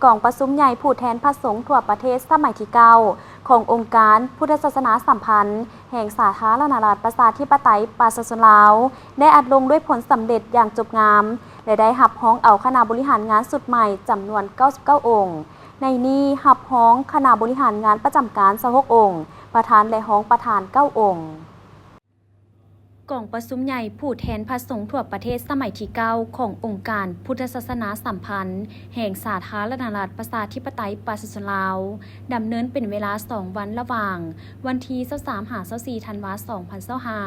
ກອງປະຊຸມໃຫຍ່ຜູ້ແທນພະສົງທົ່ວປະເທດສະໄໝທີເກົ້າ ຂອງອົງການພຸດທະສາສະໜາສຳພັນແຫ່ງສາທາລະນະລັດປະຊາທິປະໄຕປະຊາຊົນລາວ ໄດ້ອັດລົງດ້ວຍຜົນສຳເລັດຢ່າງຈົບງາມ ແລະ ໄດ້ຮັບຮອງເອົາຄະນະບໍລິຫານງານຊຸດໃໝ່ຈຳນວນເກົ້າສິບເກົ້າອົງ. ໃນນີ້ຮັບຮອງຄະນະບໍລິຫານງານປະຈຳການຊາວຫົກອົງ, ປະທານ ແລະ ຮອງປະທານເກົ້າອົງ. ກອງປະຊຸມໃຫຍ່ຜູ້ແທນພະສົງທົ່ວປະເທດສະໄໝທີເກົ້າ ຂອງອົງການພຸດທະສາສະໜາສຳພັນແຫ່ງສາທາລະນະລັດປະຊາທິປະໄຕປະຊາຊົນລາວ ດຳເນີນເປັນເວລາສອງວັນ ລະຫວ່າງວັນທີຊາວສາມ ຫາ ຊາວສີ່ ທັນວາ ສອງພັນຊາວຫ້າ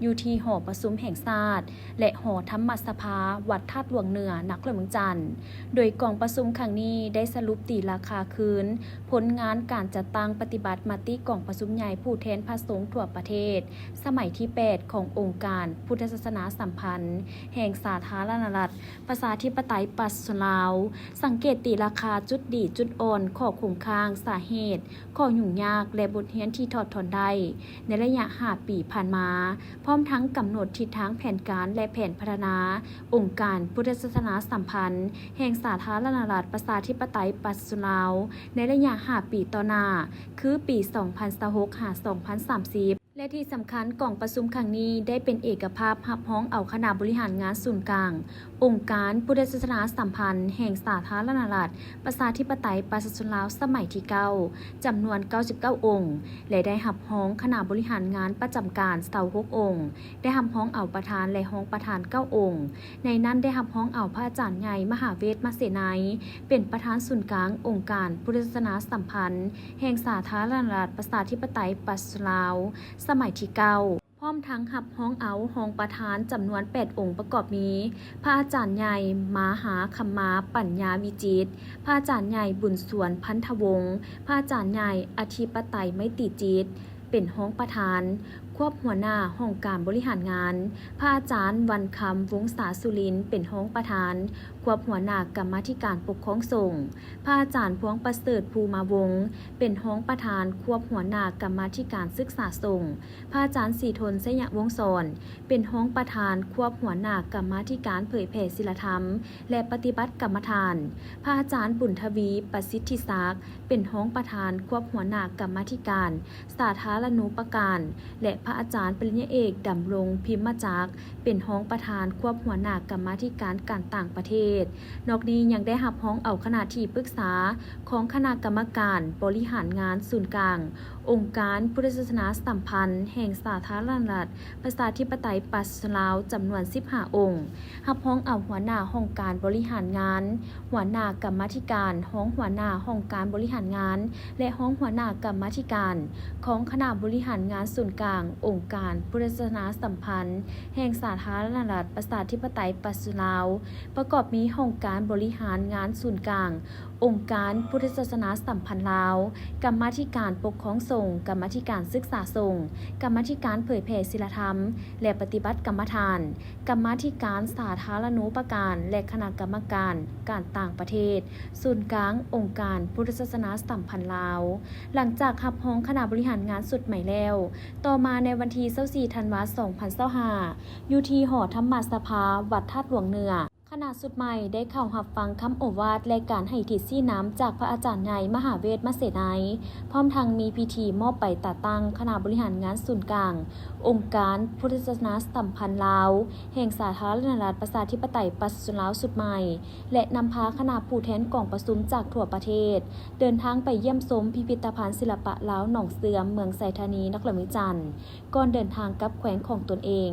ຢູ່ທີ່ຫໍປະຊຸມແຫ່ງຊາດ ແລະ ຫໍທຳມະສະພາ ວັດທາດຫຼວງເໜືອ ນະຄອນຫຼວງວຽງຈັນ. ໂດຍກອງປະຊຸມຄັ້ງນີ້ໄດ້ສະຫຼຸບຕີລາຄາຄືນຜົນງານການຈັດຕັ້ງປະຕິບັດມະຕິກອງປະຊຸມໃຫຍ່ຜູ້ແທນພະສົງທົ່ວປະເທດ ສະໄໝທີແປດ ຂອງອົງການພຸດທະສາສະໜາສຳພັນແຫ່ງສາທາລະນະລັດປະຊາທິປະໄຕປະຊາຊົນລາວ, ສັງເກດຕີລາຄາຈຸດດີຈຸດອ່ອນ, ຂໍ້ຄົງຄ້າງ, ສາເຫດ, ຂໍ້ຫຍຸ້ງຍາກ ແລະ ບົດຮຽນທີ່ຖອດຖອນໄດ້ໃນໄລຍະຫ້າປີຜ່ານມາ, ພ້ອມທັງກຳນົດທິດທາງແຜນການ ແລະ ແຜນພັດທະນາອົງການພຸດທະສາສະໜາສຳພັນແຫ່ງສາທາລະນະລັດປະຊາທິປະໄຕປະຊາຊົນລາວ ໃນໄລຍະຫ້າປີຕໍ່ໜ້າ ຄືປີສອງພັນຊາວຫົກ ຫາ ສອງພັນສາມສິບ ແລະ ທີ່ສຳຄັນ, ກອງປະຊຸມຄັ້ງນີ້ໄດ້ເປັນເອກະພາບຮັບຮອງເອົາຄະນະບໍລິຫານງານສູນກາງອົງການພຸດທະສາສະໜາສຳພັນແຫ່ງສາທາລະນະລັດປະຊາທິປະໄຕປະຊາຊົນລາວສະໄໝທີເກົ້າ ຈຳນວນເກົ້າສິບເກົ້າອົງ ແລະ ໄດ້ຮັບຮອງຄະນະບໍລິຫານງານປະຈຳການຊາວຫົກອົງ, ໄດ້ຮັບຮອງເອົາປະທານ ແລະ ຮອງປະທານເກົ້າອົງ. ໃນນັ້ນໄດ້ຮັບຮອງເອົາພະອາຈານໃຫຍ່ ມະຫາເວດ ມະເສໄນ ເປັນປະທານສູນກາງອົງການພຸດທະສາສະໜາສຳພັນແຫ່ງສາທາລະນະລັດປະຊາທິປະໄຕປະຊາຊົນລາວ ສະໄໝທີເກົ້າ ພ້ອມທັງຮັບຮອງເອົາຮອງປະທານຈຳນວນແປດອົງ ປະກອບມີ ພະອາຈານໃຫຍ່ ມະຫາຄຳມາ ປັນຍາວິຈິດ, ພະອາຈານໃຫຍ່ ບຸນສວນ ພັນທະວົງ, ພະອາຈານໃຫຍ່ ອະທິປະໄຕ ໄມຕີຈິດ ເປັນຮອງປະທານ ຄວບຫົວໜ້າຫ້ອງການບໍລິຫານງານ, ພະອາຈານ ວັນຄຳ ວົງສາສຸລິນ ເປັນຮອງປະທານ ຄວບຫົວໜ້າກຳມາທິການປົກຄອງສົງ, ພະອາຈານ ພວງປະເສີດ ພູມາວົງ ເປັນຮອງປະທານ ຄວບຫົວໜ້າກຳມາທິການສຶກສາສົງ, ພະອາຈານ ສີທົນ ໄຊຍະວົງສອນ ເປັນຮອງປະທານ ຄວບຫົວໜ້າກຳມາທິການເຜີຍແຜ່ສິລະທຳ ແລະ ປະຕິບັດກຳມະຖານ, ພະອາຈານ ບຸນທະວີ ປະສິດທິສັກ ເປັນຮອງປະທານ ຄວບຫົວໜ້າກຳມາທິການສາທາລະນູປະການ ແລະ ພະອາຈານປະລິນຍາເອກ ດຳລົງ ພິມມະຈັກ ເປັນຮອງປະທານຄວບຫົວໜ້າກຳມາທິການການຕ່າງປະເທດ. ນອກນີ້ຍັງໄດ້ຮັບຮອງເອົາຄະນະທີ່ປຶກສາຂອງຄະນະກຳມະການບໍລິຫານງານສູນກາງອົງການພຸດທະສາສະໜາສຳພັນແຫ່ງສາທາລະນະລັດ ປະຊາທິປະໄຕປະຊາຊົນລາວ ຈຳນວນສິບຫ້າອົງ, ຮັບຮອງເອົາຫົວໜ້າຫ້ອງການບໍລິຫານງານ, ຫົວໜ້າກຳມາທິການ, ຮອງຫົວໜ້າຫ້ອງການບໍລິຫານງານ ແລະ ຮອງຫົວໜ້າກຳມາທິການຂອງຄະນະບໍລິຫານງານສູນກາງອົງການພຸດທະສາສະໜາສຳພັນແຫ່ງສາທາລະນະລັດ ປະຊາທິປະໄຕປະຊາຊົນລາວ, ປະກອບມີຫ້ອງການບໍລິຫານງານສູນກາງ ອົງການພຸດທະສາສະໜາສຳພັນລາວ, ກຳມາທິການປົກຄອງສົງ, ກຳມາທິການສຶກສາສົງ, ກຳມາທິການເຜີຍແຜ່ສິລະທຳ ແລະ ປະຕິບັດກຳມະຖານ, ກຳມາທິການສາທາລະນູປະການ ແລະ ຄະນະກຳມະການການຕ່າງປະເທດ ສູນກາງອົງການພຸດທະສາສະໜາສຳພັນລາວ. ຫຼັງຈາກຮັບຮອງຄະນະບໍລິຫານງານຊຸດໃໝ່ແລ້ວ, ຕໍ່ມາໃນວັນທີຊາວສີ່ ທັນວາ ສອງພັນຊາວຫ້າ ຢູ່ທີ່ຫໍທຳມະສະພາ ວັດທາດຫຼວງເໜືອ, ຄະນະຊຸດໃໝ່ໄດ້ເຂົ້າຮັບຟັງຄຳໂອວາດ ແລະ ການໃຫ້ທິດຊີ້ນຳຈາກພະອາຈານໃຫຍ່ ມະຫາເວດ ມະເສໄນ, ພ້ອມທັງມີພິທີມອບໃບຕາຕັ້ງຄະນະບໍລິຫານງານສູນກາງອົງການພຸດທະສາສະໜາສຳພັນລາວ ແຫ່ງສາທາລະນະລັດປະຊາທິປະໄຕປະຊາຊົນລາວຊຸດໃໝ່ ແລະ ນຳພາຄະນະຜູ້ແທນກອງປະຊຸມຈາກທົ່ວປະເທດ ເດີນທາງໄປຢ້ຽມຊົມພິພິທະພັນສິລະປະລາວໜອງເສື່ອມ ເມືອງໄຊທານີ ນະຄອນຫຼວງວຽງຈັນ ກ່ອນເດີນທາງກັບແຂວງຂອງຕົນເອງ.